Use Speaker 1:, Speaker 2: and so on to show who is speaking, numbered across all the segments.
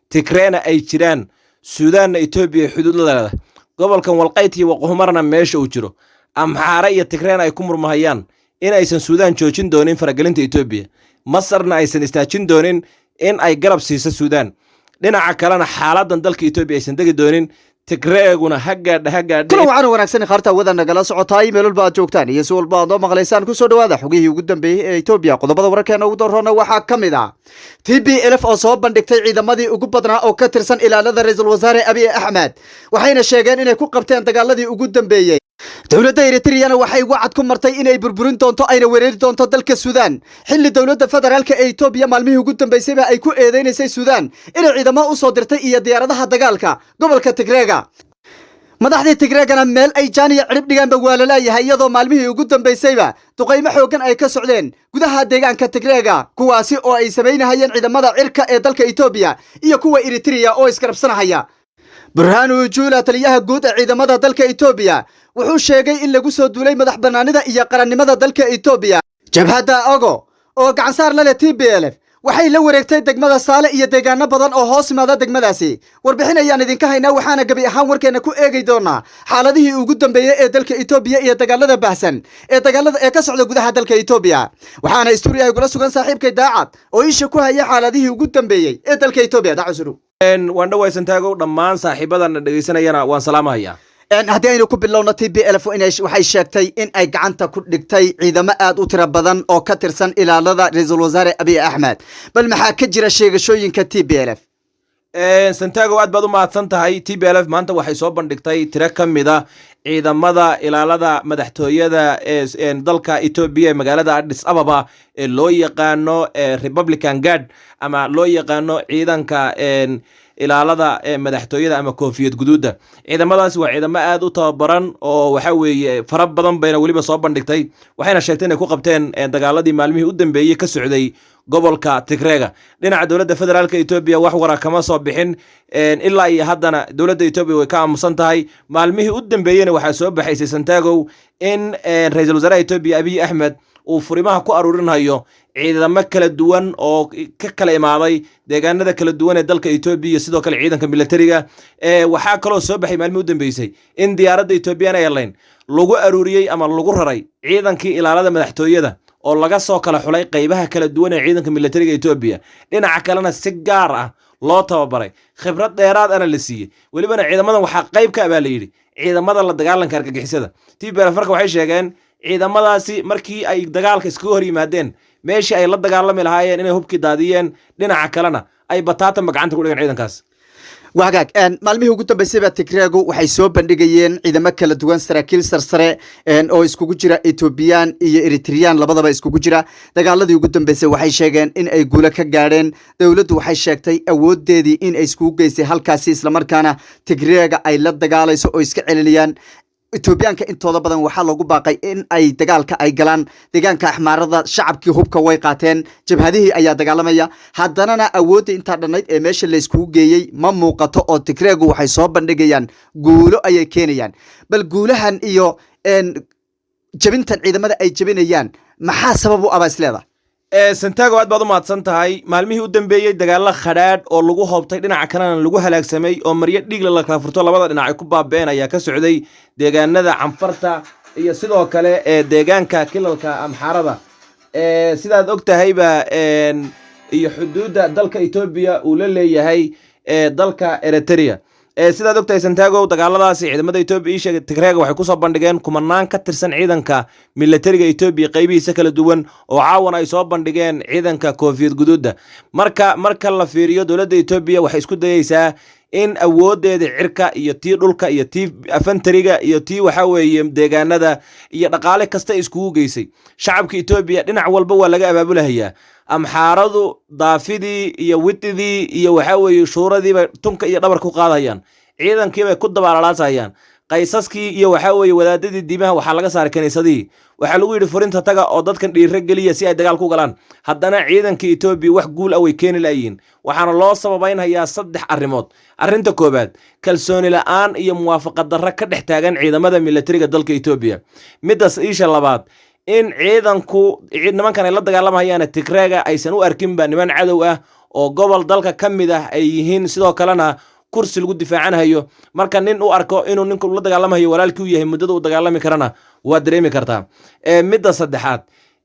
Speaker 1: Tigreena ay jiraan, Suudaanna Etoobiya xuduud la leedahay, gobolkan Walqayt iyo Waqhumarna meesha uu jiro, Amxaare iyo Tigreena ay ku murmahayaan, in aysan Suudaan joojin doonin faragelinta Etoobiya, Masarna aysan istaajin doonin in ay garab siiso Suudaan, dhinaca kalena xaaladan dalka Etoobiya aysan degi doonin, Tigreeguna ha gaadha ha gaadha.
Speaker 2: Kulan wacan wanaagsan, khaarta wada nagala socotaay meel walba aad joogtaan iyo si walba aad noo maqlaysaan. Kusoo dhawaada xogihii ugu dambeeyey ee Etoobiya. Qodobada wararkeena ugu doorroona waxaa ka mid ah TPLF oo soo bandhigtay ciidamadii ugu badnaa oo ka tirsan ilaalada ra-iisul wasaare Abiy Axmed, waxayna sheegeen inay ku qabteen dagaaladii ugu dambeeyey. Dowladda Eritriyana waxay wacad ku martay inay burburin doonto ayna weerari doonto dalka Suudaan, xilli dowladda federaalka ee Etoobiya maalmihii ugu dambeysayba ay ku eedeynaysay Suudaan inay ciidamo u soo dirtay iyo diyaaradaha dagaalka gobolka Tigreega. Madaxdii Tigreegana meel ay jaaniya cidhib dhigaanba waa laleeyahay, iyadoo maalmihii ugu dambaysayba duqaymo xooggan ay ka socdeen gudaha deegaanka Tigreega, kuwaasi oo ay samaynahayeen ciidamada cirka ee dalka Etoobiya iyo kuwa Eritriya oo iskarabsanahaya. Burhaanu Juula, taliyaha guud ee ciidamada dalka Etoobiya, wuxuu sheegay in lagu soo duulay madax bannaanida iyo qarannimada dalka Etoobiya. Jabhadda Ogo oo gacansaar la leh TPLF waxay la wareegtay degmada Saale iyo deegaano badan oo hoos yimaada degmadaasi. Warbixin ayaan idinka haynaa, waxaana gebi ahaan warkeena ku eegi doonaa xaaladihii ugu dambeeyey ee dalka Etoobiya iyo dagaalada baahsan ee dagaalada ee ka socda gudaha dalka Etoobiya. Waxaana istuuriyaha igula sugan saaxiibkay Daacad oo isha ku haya xaaladihii ugu dambeeyey ee dalka Etoobiya. Daacad, suru.
Speaker 1: Waan dhaway, Santaagow. Dhammaan saaxiibadana dhegaysanayana waan salaamahayaa.
Speaker 2: Haddii aynu ku bilowno, TPLF waxay sheegtay in ay gacanta ku dhigtay ciidamo aad u tiro badan oo ka tirsan ilaalada ra-iisul wasaare Abiy Axmed. Bal maxaa ka jira sheegashooyinka TPLF?
Speaker 1: Santago, aad baad u mahadsan tahay. TPLF maanta waxay soo bandhigtay tiro ka mid a ciidamada ilaalada madaxtooyada ee dalka Etoobiya ee magaalada Addis Ababa ee loo yaqaano Republican Guard ama loo yaqaano ciidanka ilaalada madaxtooyada ama koofiyad guduudda. Ciidamadaasi waa ciidamo aad u tababaran oo waxa weeye fara badan bayna weliba soo bandhigtay, waxayna sheegtay inay ku qabteen dagaaladii maalmihii u dambeeyey ka socday gobolka Tigreega. Dhinaca dowladda federaalka Etoobiya wax wara kama soo bixin ilaa iyo haddana. Dowladda Etoobiya way ka aamusan tahay. Maalmihii u dambeeyeyna waxaa soo baxaysay, Santagow, in ra-iisul wasaaraha Etoobiya Abiy Axmed uu furimaha ku aruurinayo ciidamo kala duwan oo ka kala imaaday deegaanada kala duwan ee dalka Etoobiya iyo sidoo kale ciidanka militariga. Waxaa kaloo soo baxay maalmihii u dambeysay in diyaaradda Ethiopian Airline lagu aruuriyey ama lagu raray ciidankii ilaalada madaxtooyada oo laga soo kala xulay qeybaha kala duwan ee ciidanka militariga Etoobiya, dhinaca kalena si gaar ah loo tababaray, khibrad dheeraad ana la siiyey. Welibana ciidamadan waxaa qayb ka ah, baa la yidhi, ciidamada la dagaalanka argagixisada. TPLF marka waxay sheegeen ciidamadaasi markii ay dagaalka iskaga hor yimaadeen, meeshii ay la dagaalami lahaayeen inay hubkii daadiyeen, dhinaca kalena ay bataatanba gacanta ku dhigeen ciidankaas.
Speaker 2: Wagaag, maalmihii ugu dambeysayba Tigreegu waxay soo bandhigayeen ciidamo kala duwan, saraakiil sarsare oo iskugu jira Etoobiyaan iyo Eritriyaan labadaba iskugu jira. Dagaaladii ugu dambeysay waxay sheegeen in ay guulo ka gaadheen. Dowladdu waxay sheegtay awoodeedii in ay iskugu geysay halkaasi, islamarkaana Tigreega ay la dagaalayso oo iska celinayaan. Etoobiyaanka intooda badan waxaa loogu baaqay in ay dagaalka ay galaan. Deegaanka Axmaarada shacabkii hubka way qaateen, jabhadihii ayaa dagaalamaya. Haddanana awoodda intaa dhannayd ee meesha layskugu geeyey ma muuqato, oo Tigreegu waxay soo bandhigayaan guulo ayay keenayaan. Bal guulahan iyo jabintan ciidamada ay jabinayaan maxaa sabab u abaa isleedahay?
Speaker 1: Santago, aad baad u mahadsan tahay. Maalmihii u dambeeyey dagaalo khadhaadh oo lagu hoobtay, dhinaca kalena lagu halaagsamay, oo maryo dhiigla la kala furto, labada dhinac ay ku baaba'een ayaa ka socday deegaanada Canfarta iyo sidoo kale ee deegaanka kilalka Amxaarada. Sidaad og tahayba, iyo xuduudda dalka Etoobiya uu la leeyahay dalka Eritrea. Sidaad ogtahay, Santago, dagaaladaasi ciidamada Etoobiya ii sheegay Tigreega waxay kusoo bandhigeen kumanaan ka tirsan ciidanka militariga Etoobiya qaybihiisa kala duwan, oo caawan ay soo bandhigeen ciidanka koofiyad guduudda. Marka la fiiriyo, dowladda Etoobiya waxay isku dayeysaa in awoodeeda cirka iyo tii dhulka iyo tii afantariga iyo tii waxa weeye deegaanada iyo dhaqaale kasta iskugu geysay. Shacabka Etoobiya dhinac walba waa laga abaabulahayaa. Amxaaradu daafidii iyo wididii iyo waxa weeye shuuradii bay tunka iyo dhabar ku qaadayaan, ciidankii bay ku dabaalalaasayaan. Qaysaskii iyo waxa weeye wadaadadii diimaha waxaa laga saaray kiniisadihii, waxaa lagu yidhi furinta taga oo dadkan dhiiro geliya si ay dagaal ku galaan. Haddana ciidanka Etoobiya wax guul ah way keeni laayihiin, waxaana loo sababaynhayaa saddex arrimood. Arrinta koowaad, kalsooni la'aan iyo muwaafaqad darro ka dhex taagan ciidamada militariga dalka Etoobiya. Middas iisha labaad, In ciidanku nimankan ay la dagaalamahayaana Tigreega aysan u arkinba niman cadow ah oo gobol dalka ka mid ah ay yihiin, sidoo kalena kursi lagu difaacanhayo. Marka nin u arko inuu ninku la dagaalamahayo walaalkii u yahay, muddada uu dagaalami karana waa dareemi kartaa. Midda saddexaad,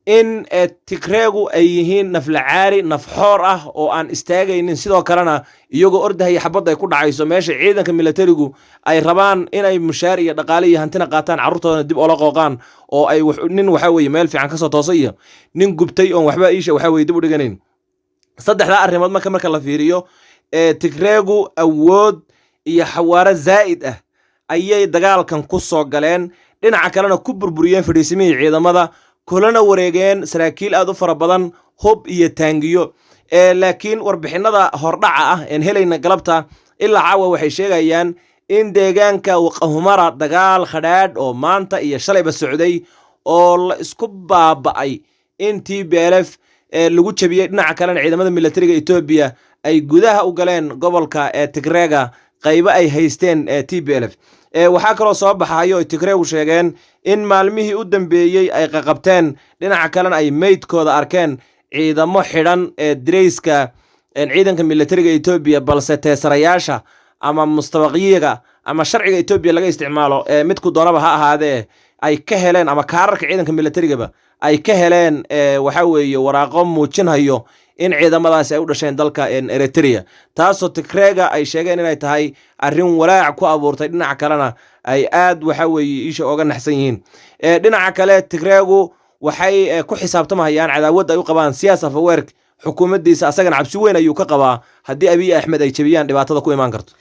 Speaker 1: in Tigreegu ay yihiin naflacaari, nafxoor ah oo aan istaagaynin, sidoo kalena iyagoo ordahaya xabadda ay ku dhacayso, meesha ciidanka militarigu ay rabaan inay mushaar iyo dhaqaale iyo hantina qaataan, carruurtoodana dib oola qooqaan, oo ay nin waxa weye meel fiican kasoo toosay iyo nin gubtay oon waxba iisha waxa weye dib u dhiganayn. Saddexdaa arrimood marka la fiiriyo, Tigreegu awood iyo xawaaro zaa'id ah ayay dagaalkan ku soo galeen, dhinaca kalena ku burburiyeen fadhiisimihii ciidamada, kulana wareegeen saraakiil aad u fara badan, hub iyo taangiyo. Laakiin warbixinada hordhaca ah een helayna galabta ilaa caawa waxay sheegayaan in deegaanka Waqahumara dagaal khadhaadh oo maanta iyo shalayba socday oo la isku baaba'ay in TPLF lagu jabiyey, dhinaca kalena ciidamada militariga Etoobiya ay gudaha u galeen gobolka ee Tigreega qaybo ay haysteen TPLF. Waxaa kaloo soo baxayo ay Tigreegu sheegeen in maalmihii u dambeeyey ay qaqabteen, dhinaca kalena ay meydkooda arkeen ciidamo xidhan ee dirayska ciidanka militariga Etoobiya, balse teesarayaasha ama mustabaqyiga ama sharciga Etoobiya laga isticmaalo ee midku doonaba ha ahaadee ay ka heleen, ama kaararka ciidanka militarigaba ay ka heleen, waxa weeye waraaqo muujinhayo in ciidamadaasi ay u dhasheen dalka Eritrea, taasoo Tigreega ay sheegeen inay tahay arrin walaac ku abuurtay, dhinaca kalena ay aad waxa weeye isha oga naxsan yihiin. Dhinaca kale, Tigreegu waxay ku xisaabtamahayaan cadaawad ay u qabaan Siyaas Afaweerk xukuumaddiisa, asagana cabsi weyn ayuu ka qabaa haddii Abiy Axmed ay jebiyaan dhibaatada ku imaan karto.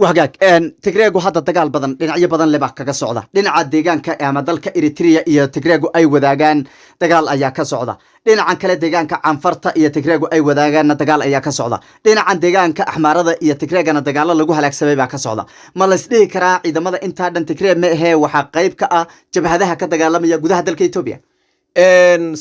Speaker 2: Wahagaag, Tigreegu hadda dagaal badan dhinacyo badan leba kaga socda. Dhinaca deegaanka ama dalka Eritrea iyo Tigreegu ay wadaagaan dagaal ayaa ka socda. Dhinacan kale, deegaanka Canfarta iyo Tigreegu ay wadaagaanna dagaal ayaa ka socda. Dhinacan deegaanka Axmaarada iyo Tigreegana dagaalo lagu halaagsamay baa ka socda. Ma laysdhihi karaa ciidamada intaa dhan Tigree ma ahee, waxaa qayb ka ah jabhadaha ka dagaalamaya gudaha dalka Etoobiya?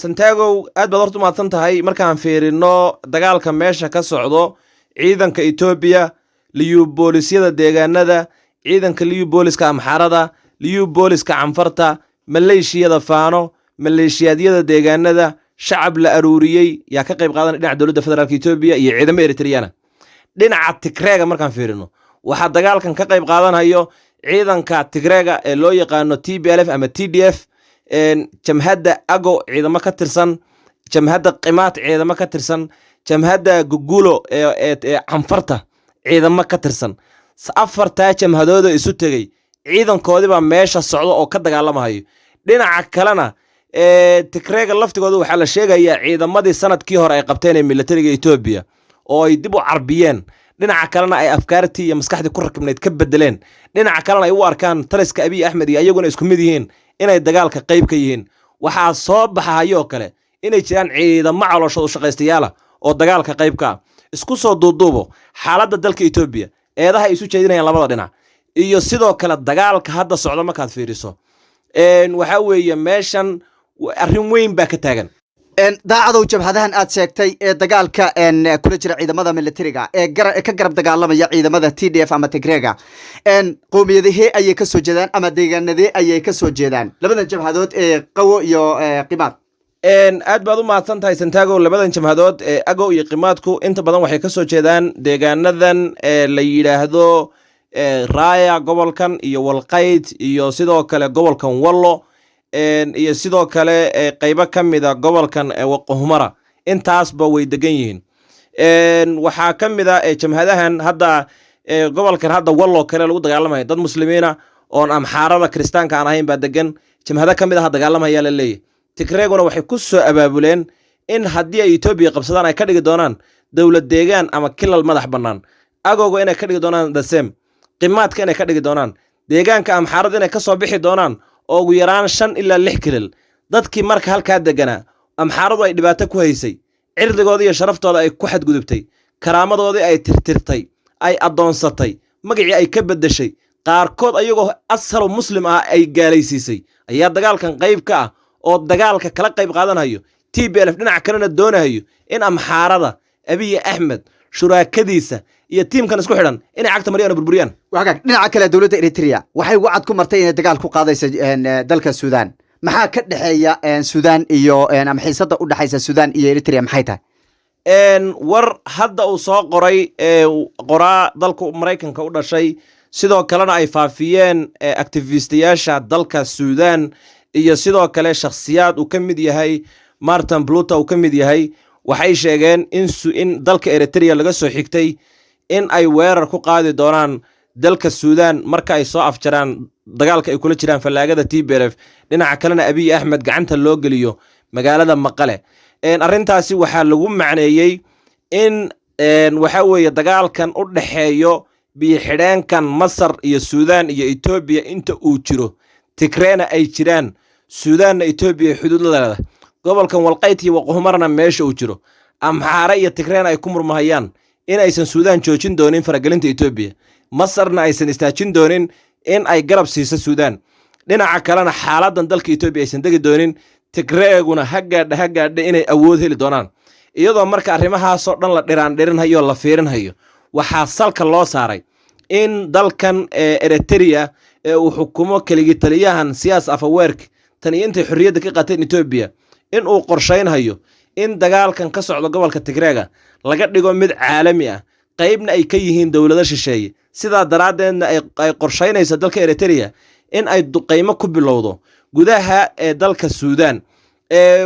Speaker 1: Santagow, aad baad horta umahadsan tahay. Markaan fiirino dagaalka meesha ka socdo, ciidanka Etoobiya, liyu boolisyada deegaanada, ciidanka liyu booliska Amxaarada, liyu booliska Canfarta, maleeshiyada Faano, maleeshiyaadyada deegaanada, shacab la aruuriyey yaa ka qayb qaadanaya dhinaca dowladda federaalka Etoobiya iyo ciidamo Eritreyana. Dhinaca Tigreega markaan fiirino, waxaa dagaalkan ka qayb qaadanayo ciidanka Tigreega ee loo yaqaano TPLF ama TDF, jamhadda Ago ciidamo ka tirsan, jamhadda Qimaat ciidamo ka tirsan, jamhadda Gugulo ee Canfarta ciidamo ka tirsan. Afartaa jamhadooda isu tegey ciidankoodibaa meesha socda oo ka dagaalamahayo. Dhinaca kalena, Tigreega laftigooda waxaa la sheegayaa ciidamadii sanadkii hore ay qabteen ee militariga Etoobiya oo ay dib u carbiyeen, dhinaca kalena ay afkaartii iyo maskaxdii ku rakibnayd ka bedeleen, dhinaca kalena ay u arkaan taliska Abiy Axmed iyo ayaguna isku mid yihiin, inay dagaalka qayb ka yihiin. Waxaa soo baxahayoo kale inay jiraan ciidamo calooshooda ushaqaystayaala oo dagaalka qayb ka ah. Isku soo duuduubo, xaaladda dalka Etoobiya, eedaha ay isu jeedinayaan labada dhinac iyo sidoo kale dagaalka hadda socda markaad fiiriso, waxaa weeye meeshan arrin weyn baa ka taagan.
Speaker 2: Daacadow, jabhadahan aad sheegtay ee dagaalka kula jira ciidamada militariga ee ka garab dagaalamaya ciidamada TDF ama Tigreega, qowmiyadahee ayay ka soo jeedaan ama deegaanadee ayay ka soo jeedaan labadan jabhadood ee Qawo iyo Qimaad?
Speaker 1: Aad baad u mahadsan tahay, Santago. Labadan jamhadood ee Agow iyo Qimaadku inta badan waxay kasoo jeedaan deegaanadan ee la yidhaahdo Raaya, gobolkan iyo Walqayd, iyo sidoo kale gobolkan Wallo, iyo sidoo kale qeybo ka mida gobolkan Waqohumara. Intaasba way degan yihiin. Waxaa ka mid a jamhadahan hadda gobolkan hadda Wallo kale lagu dagaalamaya dad muslimiina oon Amxaarada Kiristaanka aan ahayn baa degan. Jamhado ka mid ah dagaalamaya la leeyahy. Tigreeguna waxay ku soo abaabuleen in haddii ay Etoobiya qabsadaan ay ka dhigi doonaan dowlad deegaan ama kilal madax bannaan. Agowga inay ka dhigi doonaan the same, Qimaadka inay ka dhigi doonaan, deegaanka Amxaarada inay ka soo bixi doonaan oo ugu yaraan shan ilaa lix kilal. Dadkii marka halkaa deganaa, Amxaaradu ay dhibaato ku haysay, cirdigooda iyo sharaftooda ay ku xadgudubtay, karaamadoodii ay tirtirtay, ay addoonsatay, magacii ay ka beddeshay, qaarkood ayagoo asalo muslim ah ay gaalaysiisay, ayaa dagaalkan qayb ka ah oo dagaalka kala qayb qaadanayo TPLF, dhinaca kalena doonayo in Amxaarada, Abiy Axmed, shuraakadiisa iyo tiimkan isku xidhan inay cagta mariyaan oo burburiyaan.
Speaker 2: Wagaag, dhinaca kale, dowladda Eritrea waxay wacad ku martay inay dagaal ku qaadayso dalka Suudaan. Maxaa ka dhexeeya Sudan iyo ama xiisada u dhexaysa Sudan iyo Eritrea maxay tahay?
Speaker 1: War hadda uu soo qoray qoraa dalka Maraykanka u dhashay, sidoo kalena ay faafiyeen activistayaasha dalka Suudan iyo sidoo kale shakhsiyaad uu ka mid yahay Martin Pluta uu ka mid yahay, waxay sheegeen in dalka Eritrea laga soo xigtay in ay weerar ku qaadi doonaan dalka Suudan marka ay soo afjaraan dagaalka ay kula jiraan fallaagada TPLF, dhinaca kalena Abiy Axmed gacanta loo geliyo magaalada Maqale. Arrintaasi waxaa lagu macneeyey in waxa weeye dagaalkan u dhexeeyo biyo-xidheenkan Masar iyo Suudaan iyo Etoobiya inta uu jiro, Tigreena ay jiraan, Suudaanna Etoobiya xuduud la leedahay, gobolkan Walqayt iyo Waqhumarna meesha uu jiro, Amxaare iyo Tigreena ay ku murmahayaan, in aysan Suudaan joojin doonin faragelinta Etoobiya, Masarna aysan istaajin doonin in ay garab siiso Suudaan. Dhinaca kalena xaaladan dalka Etoobiya aysan degi doonin, Tigreeguna ha gaadha ha gaadha inay awood heli doonaan. Iyadoo marka arrimahaasoo dhan la dhiraandhirinhayo, la fiirinhayo, waxaa salka loo saaray in dalkan Eritrea ee uu xukumo keligii taliyahan Siyaas Afaweerk tan iyo intay xorriyadda ka qaateen Etoobiya, in uu qorshaynhayo in dagaalkan ka socdo gobolka Tigreega laga dhigo mid caalami ah, qaybna ay ka yihiin dowlado shisheeye. Sidaa daraaddeedna ay qorshaynayso dalka Eritrea in ay duqaymo ku bilowdo gudaha ee dalka Suudaan.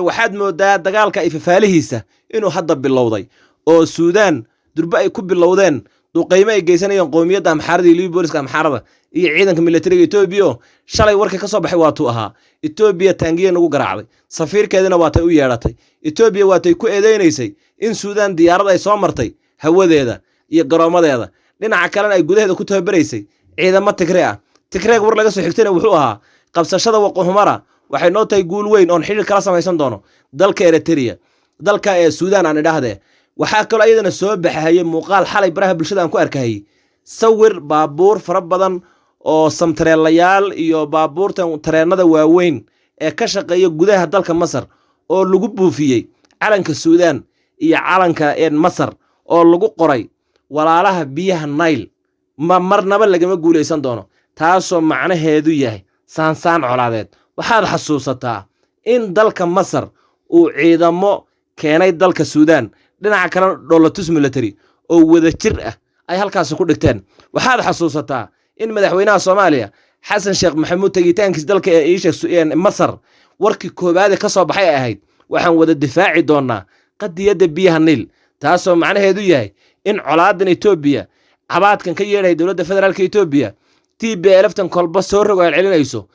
Speaker 1: Waxaad moodaa dagaalka ay fafaalihiisa inuu hadda bilowday, oo Suudaan durbe ay ku bilowdeen duqaymo ay geysanayeen qowmiyadda Amxaarada iyo liyu booliska Amxaarada iyo ciidanka militariga Etoobiya. Oo shalay warka ka soo baxay waatuu ahaa Etoobiya taangiya nagu garaacday, safiirkeedina waatay u yeedhatay. Etoobiya waatay ku eedeynaysay in Suudaan diyaarad ay soo martay hawadeeda iyo garoomadeeda, dhinaca kalena ay gudaheeda ku tababaraysay ciidamo Tigree ah. Tigreeg war laga soo xigtayna wuxuu ahaa qabsashada Waqohumara waxay noo tahay guul weyn oon xidhiir kala samaysan doono dalka Eritrea, dalka ee Suudaan aan idhaahdee. Waxaa kaloo iyadana soo baxahayay muuqaal xalay baraha bulshada aan ku arkahayay, sawir baabuur fara badan oo samtareelayaal iyo baabuurtan tareennada waaweyn ee ka shaqeeya gudaha dalka Masar oo lagu buufiyey calanka Suudaan iyo calanka Masar oo lagu qoray "Walaalaha biyaha Nayl ma marnaba lagama guulaysan doono", taasoo macnaheedu yahay saansaan colaadeed. Waxaad xasuusataa in dalka Masar uu ciidamo keenay dalka Suudaan, dhinaca kalena dhoolatus military oo wadajir ah ay halkaasi ku dhigteen. Waxaad xasuusataa in madaxweynaha Soomaaliya Xasan Sheekh Maxamuud tegitaankiis dalka ee iisha Masar warkii koowaade ka soo baxay ay ahayd "Waxaan wada difaaci doonaa qadiyadda biyaha Niil", taasoo macnaheedu yahay in colaadan Etoobiya, cabaadkan ka yeedhaya dowladda federaalka Etoobiya, TPLF-tan kolba soo rogo celinayso,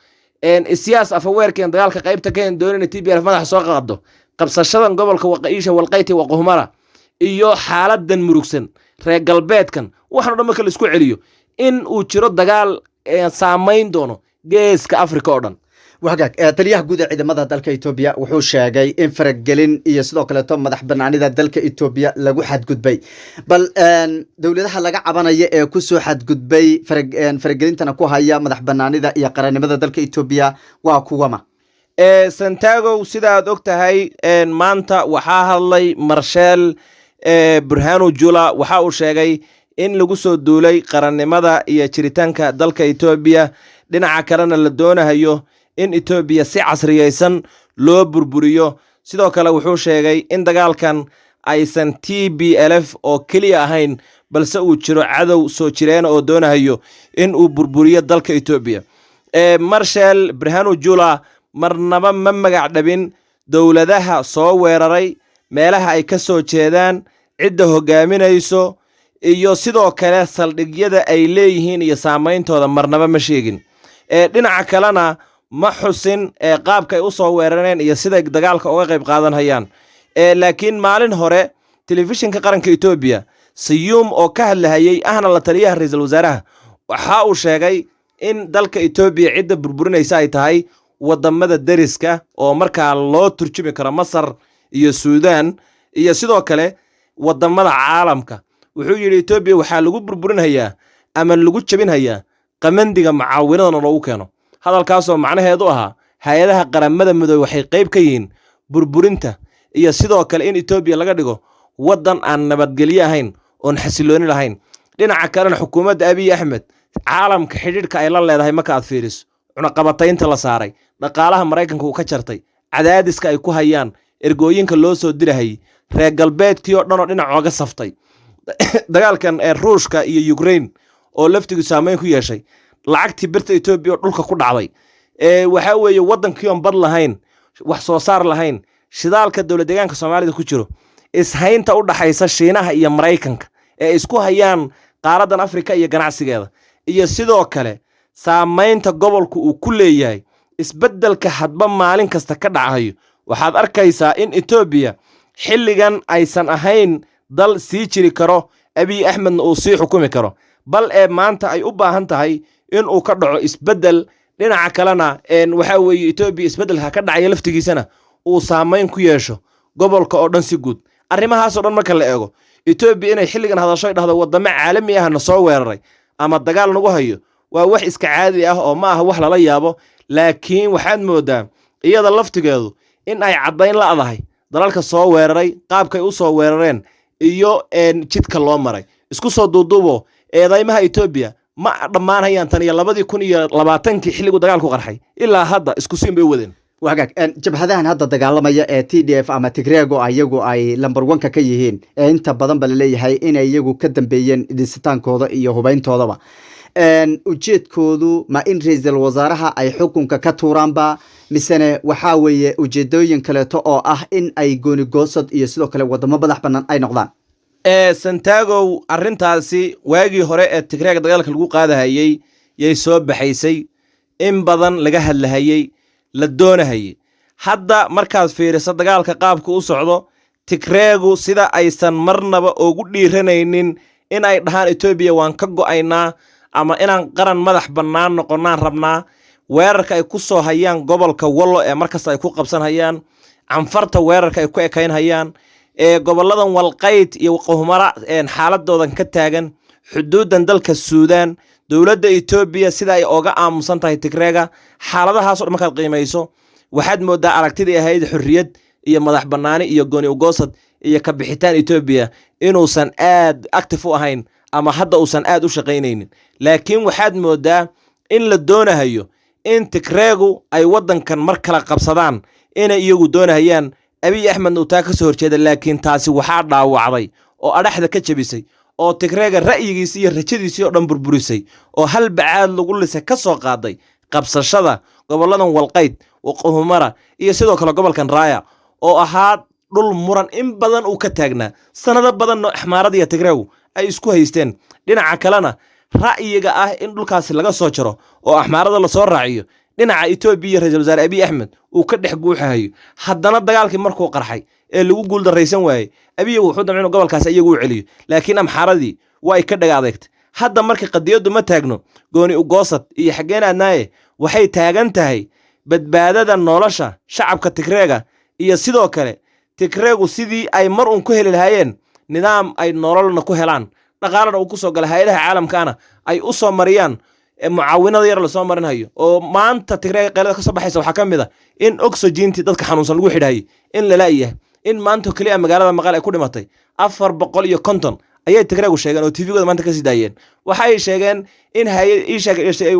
Speaker 1: Siyaas Afaweerkeen dagaalka qaybta ka doonayna TPLF madaxa soo qaado, qabsashadan gobolka Waqa'iisha Walqayti Waqhumara iyo xaaladan murugsan reer galbeedkan, waxaan o dhan marka la isku celiyo in uu jiro dagaal saamayn doono geeska Afrika oo dhan.
Speaker 2: Wagaag, taliyaha guud ee ciidamada dalka Etoobiya wuxuu sheegay in faragelin iyo sidoo kaleeto madax banaanida dalka Etoobiya lagu xadgudbay. Bal dowladaha laga cabanaya ee kusoo xadgudbay, faragelintana ku haya madax banaanida iyo qarannimada dalka Etoobiya waa kuwama?
Speaker 1: Santagow, sidaad og tahay, maanta waxaa hadlay Marsheel Burhanu Jula. Waxa uu sheegay in lagu soo duulay qarannimada iyo jiritaanka dalka Etoobiya, dhinaca kalena la doonahayo in Etoobiya si casriyeysan loo burburiyo. Sidoo kale wuxuu sheegay in dagaalkan aysan TPLF oo keliya ahayn, balse uu jiro cadow soo jireena oo doonahayo in uu burburiyo dalka Etoobiya. Marshal Burhanu Jula marnaba ma magac dhabin dowladaha soo weeraray, meelaha ay ka soo jeedaan, cidda hogaaminayso iyo sidoo kale saldhigyada ay leeyihiin iyo saameyntooda marnaba ma sheegin. Dhinaca kalena ma xusin qaabka ay u soo weerareen iyo siday dagaalka uga qayb qaadanayaan. Laakiin maalin hore telefishinka qaranka Etoobiya, Sayuum oo ka hadlahayey ahna la taliyaha ra-iisul wasaaraha, waxa uu sheegay in dalka Etoobiya cidda burburinaysa ay tahay wadamada deriska, oo markaa loo turjumi karo Masar iyo Suudaan iyo sidoo kale wadamada caalamka. Wuxuu yidhi Etoobiya waxaa lagu burburinhayaa ama lagu jebinhayaa qamandiga mucaawinadana loogu keeno, hadalkaasoo macnaheedu ahaa hay-adaha Qaramada Midoobey waxay qayb ka yihiin burburinta iyo sidoo kale in Etoobiya laga dhigo waddan aan nabadgelyo ahayn oon xasilooni lahayn. Dhinaca kalena xukuumadda Abiy Axmed caalamka xidhiidhka ay la leedahay marka aad fiiriso Cunaqabataynta la saaray, dhaqaalaha Maraykanka uu ka jartay, cadaadiska ay ku hayaan, ergooyinka loo soo dirahayay, reer galbeedkii oo dhan oo dhinac ooga saftay, dagaalkan ee Ruushka iyo Ukraine oo laftigu saameyn ku yeeshay, lacagtii birta Etoobiya oo dhulka ku dhacday, ee waxaa weeye waddankii oon bad lahayn, wax soo saar lahayn, shidaalka dowlad deegaanka Soomaalida ku jiro, ishaynta u dhaxaysa Shiinaha iyo Maraykanka ee isku hayaan qaaraddan Afrika iyo ganacsigeeda, iyo sidoo kale saamaynta gobolku uu ku leeyahay isbeddelka hadba maalin kasta ka dhacayo, waxaad arkaysaa in Etoobiya xilligan aysan ahayn dal sii jiri karo, Abiy Axmedna uu sii xukumi karo, bal ee maanta ay u baahan tahay inuu ka dhaco isbeddel. Dhinaca kalena waxaa weeye Etoobiya isbeddelka ka dhacaya laftigiisana uu saamayn ku yeesho gobolka oo dhan si guud. Arrimahaasoo dhan marka la eego, Etoobiya inay xilligan hadasho ay dhahdo waddamo caalami ah na soo weeraray ama dagaal nagu hayo waa wax iska caadi ah oo ma aha wax lala yaabo. Laakiin waxaad moodaa iyada laftigeedu in ay caddayn la'dahay dalalka soo weeraray, qaabkay u soo weerareen iyo jidka loo maray. Isku soo duuduubo, eedaymaha Etoobiya ma dhammaanayaan. Tan iyo 2020-kii xilligu dagaalku qarxay ilaa hadda isku siin bay u wadeen.
Speaker 2: Wagaag, jabhadahan hadda dagaalamaya ee TDF ama Tigreego iyagu ay number one-ka ka yihiin, ee inta badan ba laleeyahay inay iyagu ka dambeeyeen dhisitaankooda iyo hubeyntoodaba, ujeedkoodu ma in ra-iisul wasaaraha ay xukunka ka tuuraanba, misene waxaa weeye ujeedooyin kaleeto oo ah in ay goonigoosad iyo sidoo kale wadamo madax banaan ay noqdaan?
Speaker 1: Santagow, arrintaasi waagii hore ee Tigreega dagaalka lagu qaadahayey yay soo baxaysay, in badan laga hadlahayey, la doonahayey. Hadda markaad fiiriso dagaalka qaabka u socdo, Tigreegu sida aysan marnaba ugu dhiiranaynin in ay dhahaan Etoobiya waan ka go'aynaa ama inaan qaran madax bannaan noqonnaan rabnaa, weerarka ay ku soo hayaan gobolka Wollo ee markasta ay ku qabsan hayaan, Canfarta weerarka ay ku ekayn hayaan, ee gobolladan Walqayd iyo Qohmara xaaladoodan ka taagan, xuduuddan dalka Suudaan, dowladda Etoobiya sida ay oga aamusan tahay Tigreega, xaaladahaasoo dhan markaad qiimayso, waxaad mooddaa aragtidii ahayd xorriyad iyo madax bannaani iyo gooni ugoosad iyo ka bixitaan Etoobiya inuusan aad active u ahayn ama hadda uusan aad u shaqaynaynin. Laakiin waxaad mooddaa in la doonahayo in Tigreegu ay waddankan mar kala qabsadaan, inay iyagu doonahayaan, Abiy Axmedna uu taa ka soo horjeeda. Laakiin taasi waxaa dhaawacday oo adhaxda ka jebisay oo Tigreega ra'yigiisii iyo rajadiisii oo dhan burburisay oo hal bacaad lagu lisay ka soo qaaday qabsashada gobolladan Walqayd, Waqohumara iyo sidoo kale gobolkan Raaya oo ahaa dhul muran in badan uu ka taagnaa, sanado badanna Axmaarada iyo Tigreegu ay isku haysteen. Dhinaca kalena ra'yiga ah in dhulkaasi laga soo jaro oo Axmaarada lasoo raaciyo dhinaca Etoobiya iyo ra-iisul wasaare Abiy Axmed uu ka dhex guuxahayo. Haddana dagaalkii markuu qarxay ee lagu guuldarraysan waayey, Abiy wuxuu damcay inuu gobolkaasi iyagu u celiyo, laakiin Amxaaradii waa ay ka dhaga adeegtay. Hadda marka qadiyaddu ma taagno gooni ugoosad iyo xaggeen aadnaaye, waxay taagan tahay badbaadada nolosha shacabka Tigreega iyo sidoo kale Tigreegu sidii ay mar uun ku heli lahaayeen nidaam ay nololna ku helaan, dhaqaalana uu ku soo gala, hay-adaha caalamkaana ay u soo mariyaan mucaawinada yar lasoo marinhayo. Oo maanta Tigreega qaylada ka soo baxaysa waxaa ka mid a in oxygentii dadka xanuunsan lagu xidhayay in lala-yahay, in maanta keliya magaalada Maqal ay ku dhimatay 450 ayay Tigreegu sheegeen oo TV-gooda maanta kasii daayeen. Waxay sheegeen in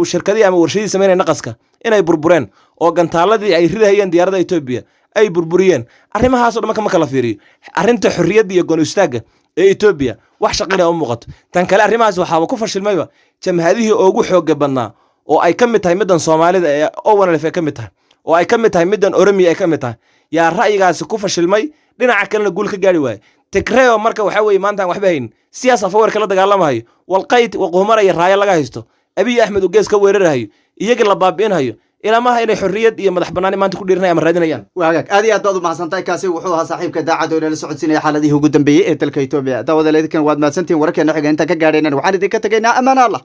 Speaker 1: shirkadihii ama warshadihii sameynaya naqaska inay burbureen oo gantaaladii ay ridahayeen diyaaradda Etoobiya ay burburiyeen. Arrimahaasoo dhan marka la fiiriyo, arrinta xorriyadda iyo gooni istaagga ee Etoobiya wax shaqinaya u muuqato. Tan kale, arrimahaas waxaaba ku fashilmayba jamhadihii ugu xooga badnaa oo ay ka mid tahay middan Soomaalida ee ONLF ay ka mid tahay, oo ay ka mid tahay middan Oromiya ay ka mid tahay, yaa ra'yigaasi ku fashilmay, dhinaca kalena guul ka gaari waaye. Tigreo marka waxaa weeye maanta aan waxba haynin, siyaas afaweerka la dagaalamahayo, Walqayt, Waqhumara iyo Raayo laga haysto, Abiy Axmed uu gees ka weerarahayo, iyagii la baabi'inhayo, ilamaha inay xorriyad iyo madax bannaani maanta ku dhiiranayaan ama raadinayaan.
Speaker 2: Wagaag, aad iyo aad baad u mahadsantahay. Kaasi wuxuu ahaa saaxiibka daacad oo inala socodsiinaya xaaladihii ugu dambeeyey ee dalka Etoobiya. Daawadaal, idinkan waad mahadsantihin. Wararkeena xiga intaan ka gaadhaynan waxaan idinka tegaynaa ammaana Allah.